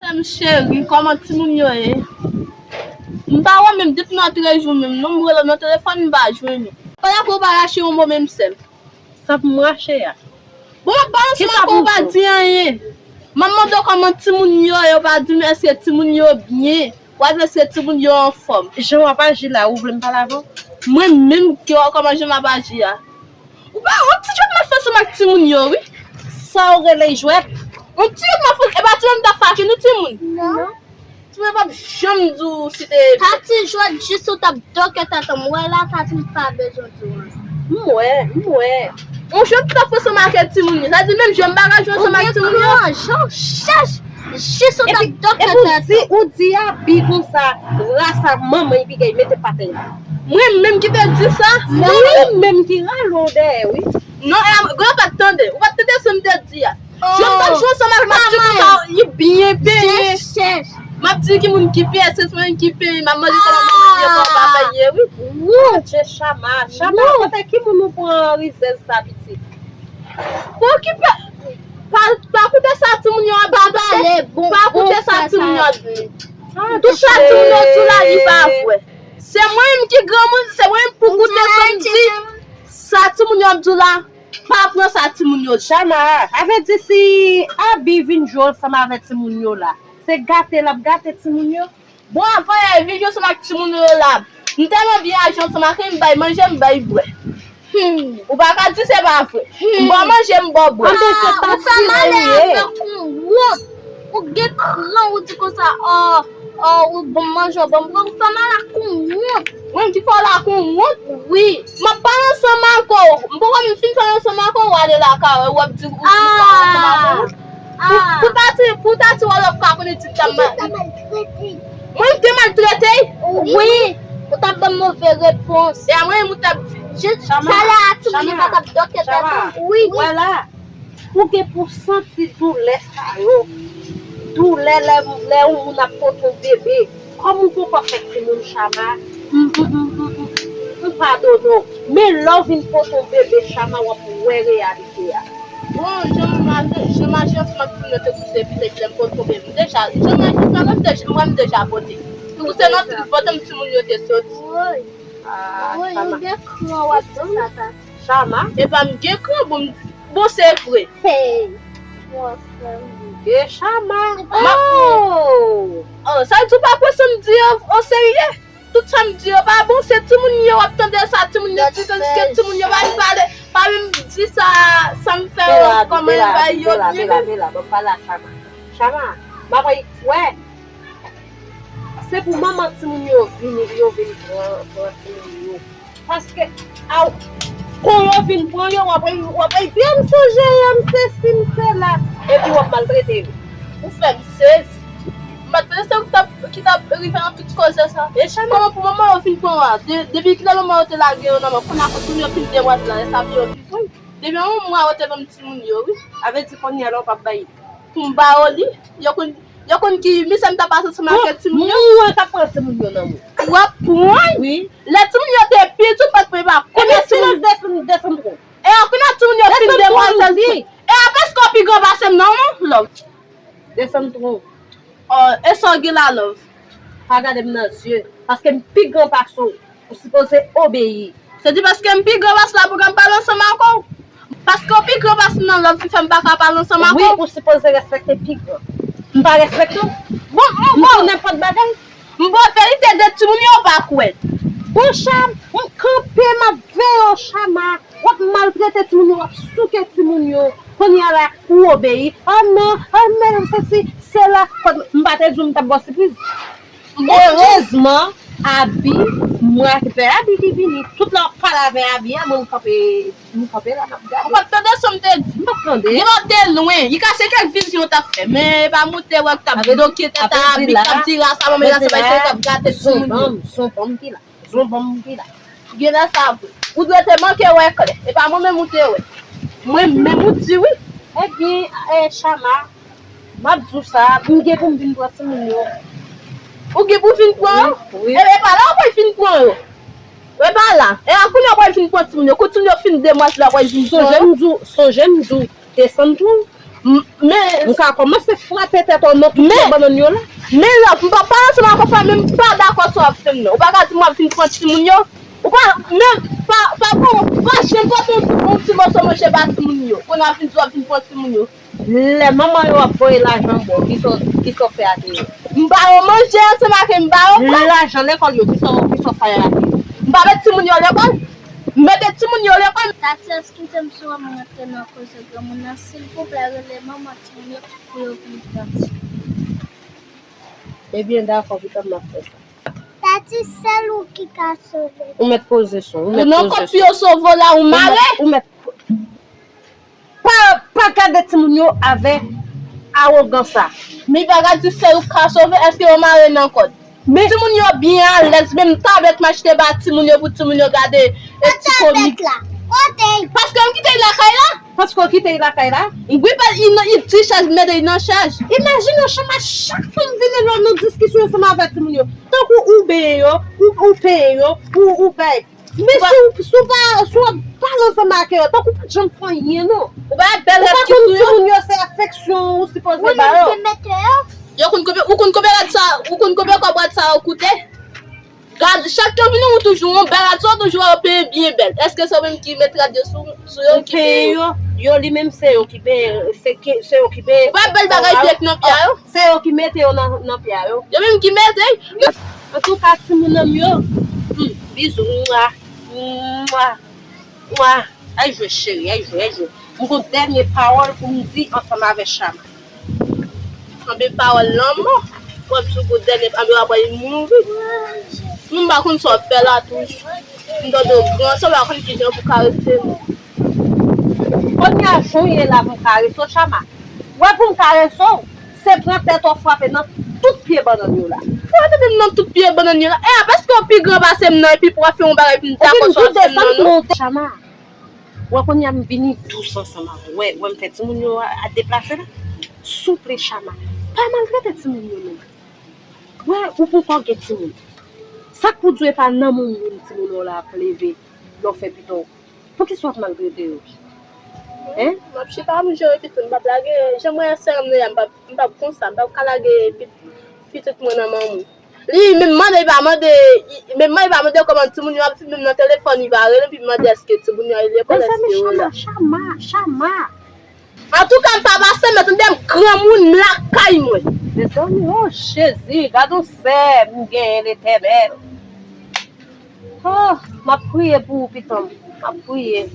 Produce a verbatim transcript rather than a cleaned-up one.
M cheri, kòman timoun yo ye? M pa wè menm depi nan trè jou menm, non, m rele w nan telefòn, m pa jwenn ou. Pandan ke w pa rache yon mo menm sèm. Sa pou m rache a? Bon, m ap pale ansanm ak ou, ou pa di anyen. M ap mande w kòman timoun yo ye, ou pa di m èske timoun yo byen. W ap di m èske timoun yo anfòm. Jan w ap aji la, ou vle m pale avè w? Mwen menm, kòman jan m ap aji a? Ou pa, yon ti jwèt m ap fè ansanm ak timoun yo, wi. Sa w rele jwèt? Yon ti jwèt m ap fè, e pa timoun m t ap fè ak nou timoun. Non. Timoun yo p ap janm di w si te. Tati jwèt jis ou t ap doke tèt an. M wè la, Tati m pa bezwen di w anyen. M wè, m wè. Yon jwèt m t ap fè ansanm ak timoun yo. Sa di menm jwèt m pa ka jwe ansanm ak timoun yo. Ou gen kran, jan w chèch. Jis ou t ap doke tèt an. Epi ou di, ou di Abi konsa, ras a manman epi gay mete patè la. Mwen menm ki te di sa? Mwen menm ki rale w dèyè, wi. Non, e, granpa t tande. Ou pa t tande sa m te di a. Jwèt m t ap jwe ansanm ak Matye konsa, li byen peye. M ap di ki moun ki peye, se mwen ki peye, m ap mande kòman mwen peye kòman papa ye, wi. Adje, Chama, Chama, kote ki moun ou pran rizèz sa, pitit? Bon, ki pa, pa, pa koute sa timoun yo ap di, tande. Pa koute sa timoun yo ap di. Tout sa timoun yo di la, li pa vre. Se mwen menm ki granmoun, se mwen menm pou koute sa m di. Sa timoun yo ap di la. Pa pran sa timoun yo di. Chama, sa vle di si Abi vin jwe ansanm avè timoun yo la, se gate l ap gate timoun yo? Bon, avan yè vin jwe ansanm ak timoun yo la, m tèlman byen aji ansanm ak li, m bay manje, m bay bwè. Hmm. Ou pa ka di se pa vre. M ba w manje, m ba w bwè. Anben se pa ti rèl ou ye. Ou fè m ale avèk yon wont. Ou gen kran, ou di konsa, ò, ò, ou ban m manje, ou ban m bwè, ou fè m ale ak yon wont. Mwen ki fè w ale ak yon wont? Wi. M ap pale ansanm ak ou. M poko menm fin pale ansanm ak ou, w ale lakay ou, w ap di ou fin pale ansanm ak yon wont. Pou, pou Tati, pou Tati wè lè w ap ka konnen ti dam mal. Mwen m te maltrete? Wi. Ou t ap ban m move repons. E a mwen menm ou t ap di. Talè a timoun yo pa t ap doke tèt ou. Wi. Vwala. Ou gen pou santi doulè sa yo. Doulè lè, lè yon moun ap pote yon bebe. Kòm ou poko fè timoun, Chama, m, m, m padone w. Men lè w vin pote yon bebe, Chama, w ap wè reyalite a. Bon, jan m aji, jan m aji ansanm ak timoun yo te koute epi lè m pote yon bebe. M deja, jan m aji ansanm ak m deja, mwen m deja pote. Pou se nan vant m timoun yo te soti. Woy. Ah, Chama. Ou gen kran w ap di sa, Tati. Chama. Epa m gen kran, bon, bon se vre. Hey. Bon, frè m. E Chama. Oh! Oh, sa di w pa kwè sa m di yo o serye? Tout sa m di yo pa bon, se timoun yo w ap tande sa, timoun yo di, tandiske timoun yo pa vin pale, pa vin di sa, sa m fè yo, kòman yo bay yo byen menm. Bela, Bela, ban m pale a Chama. Chama, m ap wè. Se pou manman timoun yo vini, yo vin pran, pran timoun yo. Paske, aw, kon yo vin pran yo, w ap, w ap di, "M sonje yo, m sesi, m sela." Epi w ap maltrete yo. Ou fè m sezi. M pa t panse se ou ki t ap, ki t ap rive nan tout koze sa. E Chama, kòman pou manman yo vin pran yo a? De-, depi kilè manman yo te lage yo nan men w? Kounye a, kounye yo fin demwazèl la, lè sa vle yo vin pran yo. Depi yon mwa yo te ban m timoun yo, wi. Sa vle di kounye a la w p ap bay li? Pou m ba yo li, yo konn, yo konn ki mizè m t ap pase ansanm avèk timoun yo. Mwen k ap pran timoun yo nan men w. W ap pran? Wi. Lè timoun yo te piti, ou pa t pran, pa konnen timoun. Silans, desann, desann twon. E a kounye a timoun yo fin demwazèl tou. E a paske w pi gran pase m nan, non, love. Desann twon. Oh, e sa w gen la, love? Pa gade m nan zye, paske m pi gran pase w. Ou sipoze obeyi. Se di paske m pi gran pase w la pou m pale ansanm ak ou? Paske w pi gran pase m nan love ki fè m pa ka pale ansanm ak ou? Wi, ou sipoze respekte pi gran. M pa respekte w? Bon, bon, bon. M pou nenpòt bagay. M ba w verite de timoun yo pa kwè. Bon, Cham, m kanpe, m ap veye w, Chama. W ap maltrete timoun yo, w ap souke timoun yo. Kounye a la, ou obeyi. Oh non, oh non, sesi, sela. M pa te di w m t ap ba w sipriz? Erezman, Abi, mwen ak vè Abi ki vini. Tout lè w ap pale avè Abi a, mwen m kanpe, m kanpe la, m ap gade. Ou pa t tande sa m te di? M pa t tande. Li pa t lwen. Li ka se kèk vizyon w t ap fè, men e pa moute wè k t ap doke tèt a Abi, k t ap di ras a manman, ras a bay, se li k ap gate timoun yo. Zonbam ki la. Zonbam ki la. Genlè sa vre. Ou dwe te manke wè klè. E pa mwen menm ou te wè. Mwen menm ou di wi. Ebyen, eh, Chama, m ap di w sa, m gen pou m vin pran timoun yo. Ou gen pou vin pran yo? Wi, wi. E, e pa la ou pral vin pran yo. E pa la. E a kounye a ou pral vin pran timoun yo. Kou timoun yo fin demwazèl la ou pral vin pran yo. Sonje m di w, sonje m di w, desann twon. M, Men, m ka kòmanse frape tèt w nan tout pye bannann yo la. Men, Love, m pa, pa ansanm ak ou, men m pa dakò sa w ap fè m nan. Ou pa ka di m w ap vin pran timoun yo. Ou pa, men, pa, pa bon, pa janm pote yon ti, yon ti mòso manje ba timoun yo. Kounye a w ap vin di w ap vin pran timoun yo. Lè manman yo ap voye lajan ba w, kisa w, kisa w fè ak yo? M ba yo manje ansanm ak m ba yo pran. Lajan lekòl yo, kisa w, kisa w fè ak yo? M pa met timoun yo lekòl. M mete timoun yo lekòl. Tati, eskize m si w wè m rantre nan koze granmoun nan, silvouplè, rele manman timoun yo pou yo vin pran timoun. Ebyen, dakò, pitit, m ap fè sa. Tati, sèl ou ki ka sove. Ou mèt poze sou, ou mèt poze sou. Non, kòb pou yo sove w la, ou mare. Ou mèt, ou mèt, pa, pa gade timoun yo avèk awogans sa. Men pa gade sèl ou ka sove, èske yo mare nan kòd? Men timoun yo byen alèz, menm tablèt m achte ba timoun yo pou timoun yo gade e ti komik. Tablèt la, kote l? Paske m kite l lakay la. Paske w kite l lakay la? Wi, pa, li nan, li ti chaj, m mete l nan chaj. Imajine w, Chama, chak fwa m vini lò nan diskisyon ansanm avèk timoun yo. Tankou ou benyen yo, ou, ou penyen yo, ou, ou bay. Men si w, si w pa, si w ap pale ansanm ak yo, tankou w pa t janm fè anyen, non. Ou pa bèl. Ou pa konn timoun yo se afeksyon ou sipoze ba yo. Yo konn konbyen, ou konn konbyen rad sa, ou konn konbyen kòb rad sa yo koute? Gad, chak tan vini ou toujou yon bèl rad sa, ou toujou wè yo penyen byen bèl. Èske se ou menm ki met rad yo sou, sou yo, ki penyen yo? Yo, li menm se yo ki penyen, se ki, se yo ki penyen. Ou pa bèl bagay pi ak nan pye a yo? Se yo ki mete yo nan, nan pye a yo. Yo menm ki mete. Antouka, timoun an m yo, hmm, bizou, mwa, mwa, mwa. Ay jwe cheri, ay jwe, ay jwe. M gon dènye pawòl pou m di ansanm avè Chama. Anben pawòl lanmò. W ap di w gon dènye, anben w ap pral mouri. M pa konn sa w ap fè la tou. M tande w gran, sa w pa konn kijan pou karese m. Kounye a jan w ye la pou m karese w, Chama. Wè pou m karese w, se pran tèt w frape nan tout pye bannann yo la. Frape m nan tout pye bannann yo la. E a, paske w pi gran pase m nan, epi pou w ap fè yon bagay pou m dakò sa w ap fè m nan, non. Chama, wè kounye a m vini dous ansanm avè w. Wè, wè m fè timoun yo a, a deplase la. Souple, Chama, pa maltrete timoun yo non. Wè, ou poko gen timoun. Sa k pou di w e pa nan moun moun timoun w la ap leve lè w fè pitit w? Poukisa w ap maltrete yo? Hein? M ap chita, m jere pitit m, m p ap lage. Jan mwen sè m nan, m p ap, m p ap konsa, m p ap ka lage pit-, pitit mwen nan manman. Li menm mande, li pa mande, li, menm mwen li pa mande kòman timoun yo ap viv, menm nan telefòn li pa rele m, epi mande èske timoun yo al lekòl, èske yo la. Chama, Chama, Chama. Antouka, m pa pase, men tande m granmoun, m lakay mwen. Mezanmi, oh Jezi, gad yon sè m genyen, Letènèl. Oh, m ap priye pou ou, pitit m. M ap priye.